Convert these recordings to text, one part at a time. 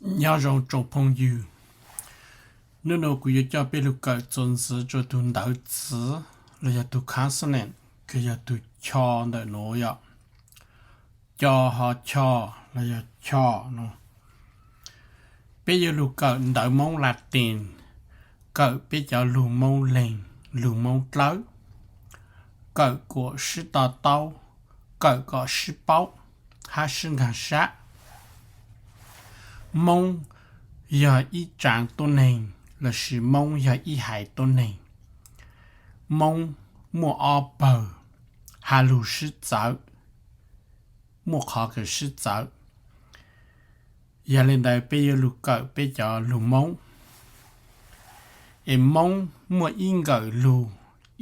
Nyob zoo tsoom phooj ywg, hnub no kuv yuav coj peb lug kawm txuas ntxiv rua tug ntawv txiv los yog tug consonant, kws yog tug cho ntawm nuav yom. Co ho cho los yog cho no. Peb yuav lug kawm ntawv Moob Latin, kawm peb cov lug Moob Leeg, lug Moob Dlawb, kawm kuas sib to taub, kawm kom sib paub hab sib nkaag sab. Moob yog ib tsaav tuab neeg lossis Moob yog ib haiv tuab neeg. Moob muaj ob pawg, has lug sib txawv, muaj qhov kws sib txawv. Yog le ntawd peb yuav lug kawm peb cov lug Moob. Es Moob muaj ib nkawm lug,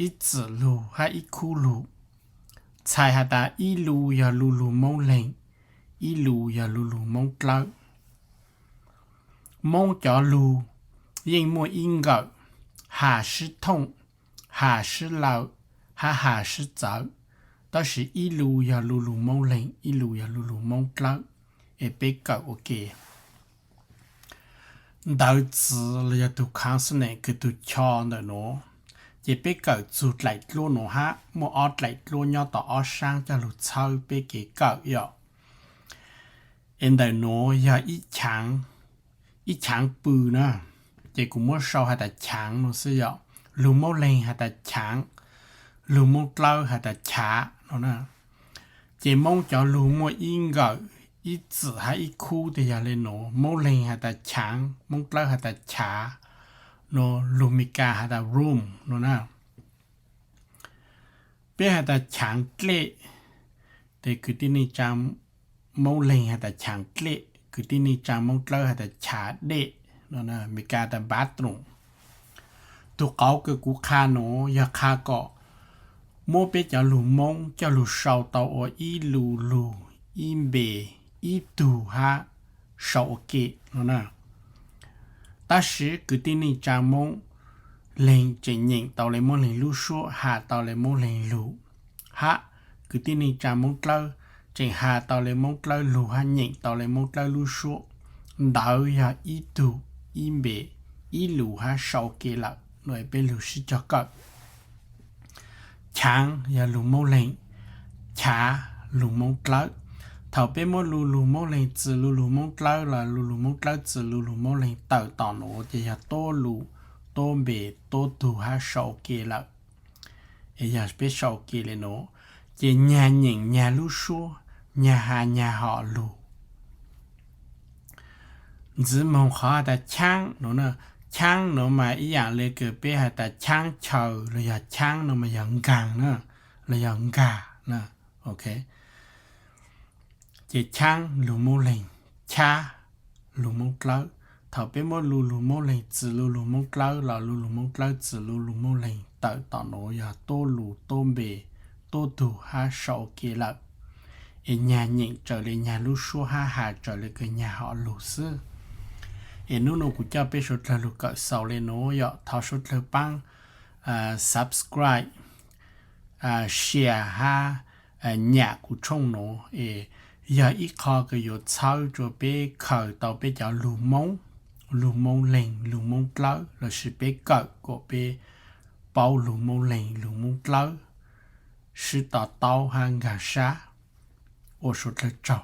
ib txwm lug hab ib khub lug. Txhais has tas ib lu yog lu lug Moob Leeg, ib lu yog lu lug Moob Dlawb. Moob cov lug yeej muaj ib nkawm, has sib thooj, has sib lawm, hab has sib txawv, tab sis ib lu yog lu lug Moob Leeg, ib lu yog lu lug Moob Dlawb. Es peb kawm ua ke. Ntawv txiv los yog tug consonant kws tug cho ntawm nuav, ces peb kawm txug dlaim dluab nuav hab, muaj ob dlaim dluab nyob tom ob saab coj lug txhawb peb kev kawm yom. Es ntawm nuav yog ib chaav, ib chaav pw na, ces kuv muab sau has tas chaav no xwb yom. Lug Moob Leeg has tas chaav, lug Moob Dlawb has tas chav no na. Ces Moob cov lug muaj ib nkawm, ib txwm hab ib khub tes yog le nuav. Moob Leeg has tas chaav, Moob Dlawb has tas chav no, lug Mes Kas has tas room no na. Peb has tas chaav dlej, tes kwv tij neej tsaa Moob Leeg has tas chaav dlej, kwv tij neej tsaa Moob Dlawb has tas chav dej no, Mes Kas tas bathroom. Tug qauv kws kuv qha nuav yog qha kom muab peb cov lug Moob coj lug sau tau ua ib lu lug, ib npe, ib tug hab sau ua ke no na. Tab sis kwv tij neej tsaa Moob Leeg tseem nyeem tau le Moob Leeg lub suab, has tau le Moob Leeg lug, hab kwv tij neej tsaa Moob Dlawb tseem has tau le Moob Dlawb lug hab nyeem tau le Moob Dlawb lub suab. Ntawd yog ib tug, ib npe, ib lu hab sau ua ke lawm no. Peb lug sib cog kawm. Chaav yog lug Moob Leeg, chav lug Moob Dlawb. Thaum peb muab lu lug Moob Leeg txwm lu lug Moob Dlawb los lu lug Moob Dlawb txwm lu lug Moob Leeg tawm tom nuav ces yog tuab lu, tuab npe, tuab tug hab sau ua ke lawm. Es yog peb sau ua ke le nuav, ces nyag nyeem nyag lub suab, nyag has nyag hom lug. Ntxiv moog qhov has tas chaab no na. Chaab no mas ib yaam le kws peb has tas chaab chaw los yog chaab no mas yog nkaag na, los yog nkaag na. Ces chaab lug Moob Leeg, chav lug Moob Dlawb. Thaum peb muab lu lug Moob Leeg txwm lu lug Moob Dlawb los lu lug Moob Dlawb txwm lu lug Moob Leeg tawm tom nuav yog tuab lu, tuab npe, tuab tug hab sau ua ke lawm. Es nyag nyeem raws le nyag lub suab hab has raws le kws nyag hom lug xwb. Es nub nua kuv coj peb suav dlawg lug kawm xaus le nuav yom. Thov suav dlawg paab subscribe, share hab nyam kuv tshooj nuav es yog ib qho kws yuav txhawb rua peb khaws tau peb cov lug Moob, lug Moob Leeg, lug Moob Dlawb lossis peb kawm kom peb paub lug Moob Leeg, lug Moob Dlawb sib to taub hab nkaag sab. Ua suav dlawg tsaug.